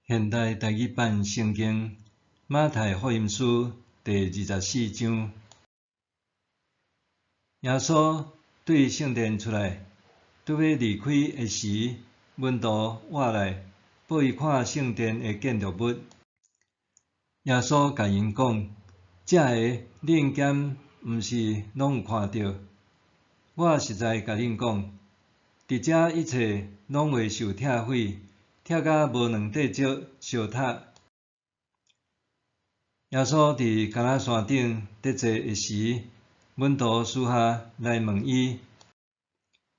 現代台語版聖經馬太福音書第二十四章，耶穌對聖殿出來，拄欲離開的時，門徒倚來，予伊看聖殿的建築物。耶穌共𪜶講：這个恁敢毋是攏有看著？我實在共恁講，佇遮一切攏會受拆毀，拆甲無兩塊石相疊。耶穌佇橄欖山頂佇坐的時，門徒私下來問伊：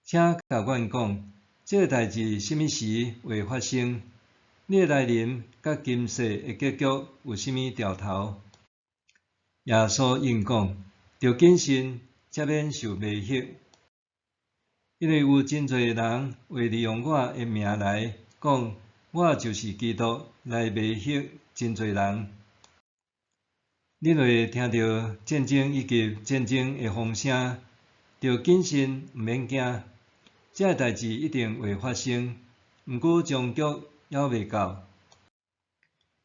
請共阮講，這个代誌啥物時會發生？你的來臨佮今世的結局有啥物兆頭？耶穌應講：著謹慎，才免受迷惑。因為有真濟人會利用我的名來講我就是基督，來迷惑真濟人。恁會聽著戰爭以及戰爭的風聲，著謹慎，毋免驚。這个代誌一定會發生，毋過終局猶未到。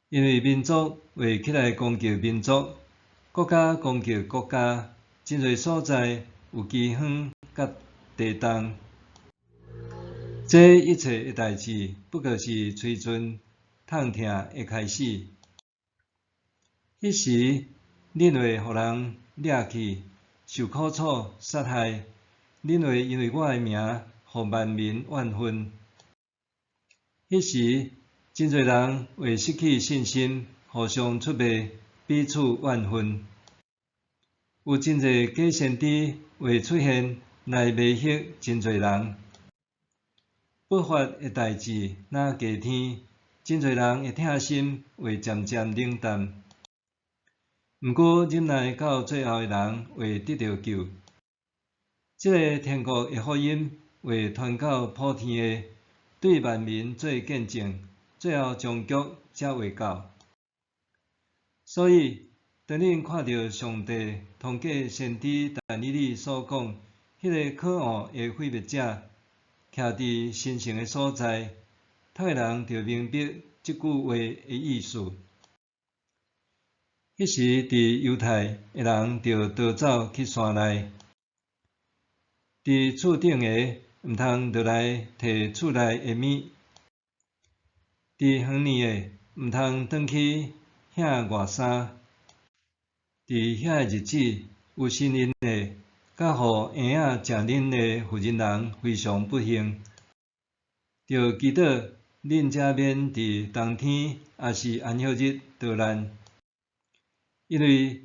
因為民族會起來攻擊民族，國家攻擊國家，真濟所在有饑荒佮地動。這一切的代誌，不過是催陣痛疼的開始。彼時，恁會予人掠去，受苦楚、殺害，恁會因為我的名，予萬民怨恨。彼時，真濟人會失去信心，互相出賣，彼此怨恨。有真濟假先知會出現來迷惑真濟人。不法的代誌若加添，真濟人的疼心會漸漸冷淡。毋過忍耐到最後的人會得著救。這个天國的福音會傳到普天下，對萬民做見證，最後終局才會到。所以，當恁看著上帝通過先知但以理所講，彼个可惡的毀滅者，徛佇神聖的所在，讀的人就明白這句話的意思。彼時，佇猶太的人就逃走去山內，佇厝頂的毋通落來提厝內的物，佇園裡的毋通轉去遐換衫。佇遐个日子，有身孕的，佮予嬰仔食奶的婦人人非常不幸。著祈禱恁才免佇冬天抑是安息日逃難。因為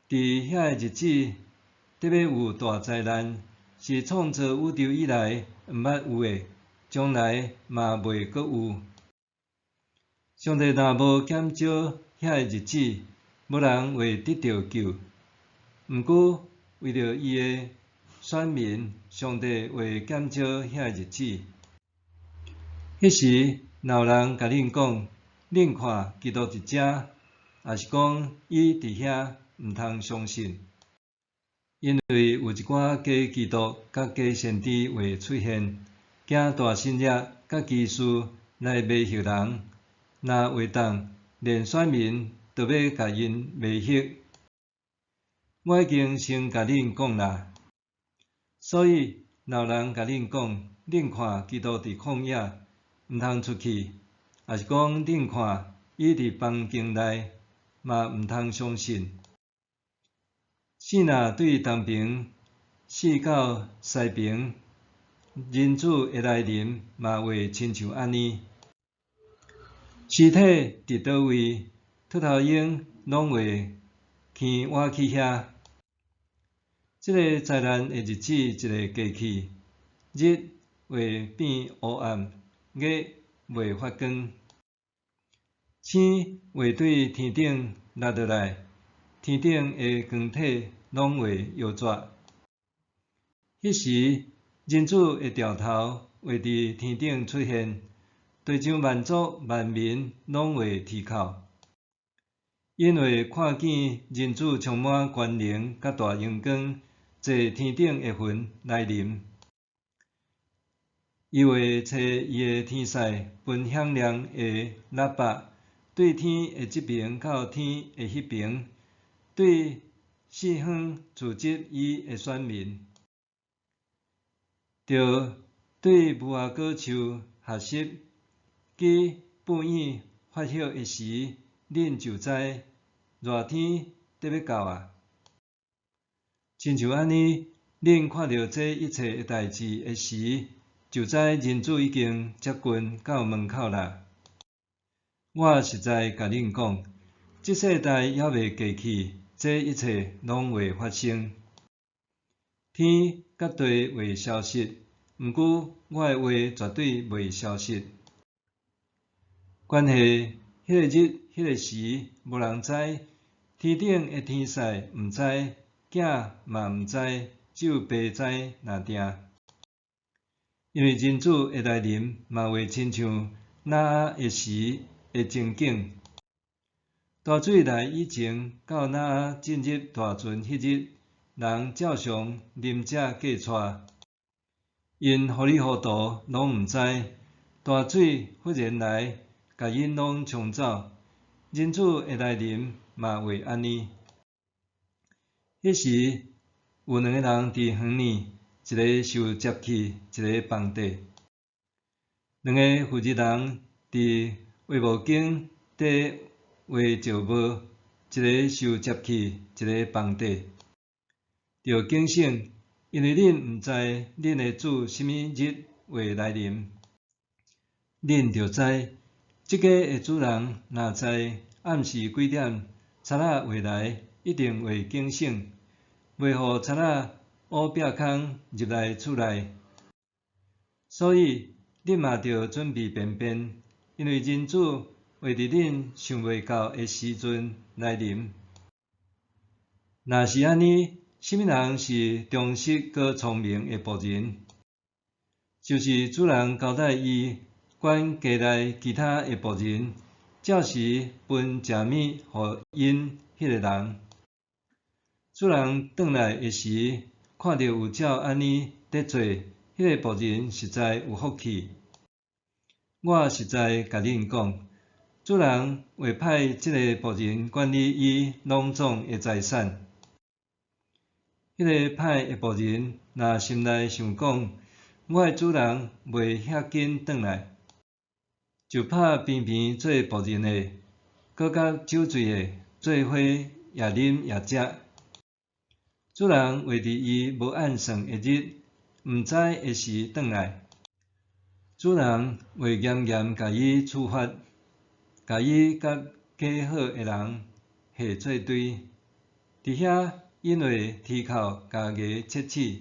佇遐个日子，得欲有大災難，是創造宇宙以來毋捌有的，將來嘛袂閣有。上帝若無減少遐个日子，無人會得著救。毋過為著伊的選民，上帝會減少遐个日子。彼時，若有人共恁講，恁看基督佇遮，抑是講伊佇遐，毋通相信。因為有一寡假基督佮假先知會出現，行大神蹟佮奇事來迷惑人。若會當，連選民都欲共𪜶迷惑。我已經先共恁講啦。所以，若有人共恁講，恁看基督佇曠野，毋通出去；抑是講恁看伊佇房間內，嘛毋通相信。爍若對東爿四到西爿，人子的來臨嘛會親像按呢。屍體佇佗位，禿頭鷹攏會牽倚去遐。這个災難的日子一个過去，日會變烏暗，月袂發光，星會對天頂落落來，天頂的光體攏會搖逝。彼時，人子的兆頭會佇天頂出現，地上萬族萬民攏會啼哭，𪜶會看見人子充滿權能佮大榮光，坐天頂的雲來臨。伊會差伊的天使分響亮的喇叭，對天的這爿到天的彼爿，對四方聚集伊的選民。著對無花果樹學習，其布葉發葉的時，恁就知熱天得欲到矣。親像按呢，恁看著這一切的代誌的時，就知人子已經接近到門口啦。我實在共恁講，這世代猶未過去，這一切攏會發生。天佮地會消失，毋過我的話絕對袂消失。關係彼个日、彼个時，無人知，天頂的天使毋知，囝嘛毋知，只有爸知爾定。因為人子的來臨，嘛會親像挪亞的時的情景。大水來以前，到挪亞進入大船彼日，人照常啉食過娶。𪜶糊裡糊塗攏毋知，大水忽然來，共𪜶攏沖走。人子的來臨嘛會按呢。彼時有兩個人佇園裡，一个受接去，一个放綴。兩个負責人佇畫布間底畫石磨，一个受接去，一个放綴。著警醒，因為恁毋知恁的主啥物日會來臨。恁著知，這家的主人若知暗時幾點賊仔會來，一定會警醒，袂予賊仔烏壁空入來厝內。所以，恁嘛著準備便便，因為人子會佇恁想袂到的時陣來臨。若是按呢，啥物人是忠實閣聰明的僕人？就是主人交代伊管家內其他的僕人，照時分食物予𪜶彼个人。主人轉來的時，看著有照按呢佇做，彼个僕人實在有福氣。我實在共恁講，主人會派這个僕人管理伊攏總的財產。彼个歹的僕人若心內想講，我的主人袂遐緊轉來，就拍邊邊做僕人的，閣佮酒醉的做伙也啉也食。主人會佇伊無按算的日，毋知的時轉來。主人會嚴嚴共伊處罰，共伊佮假好的人下做堆。佇遐𪜶會啼哭共牙切齒。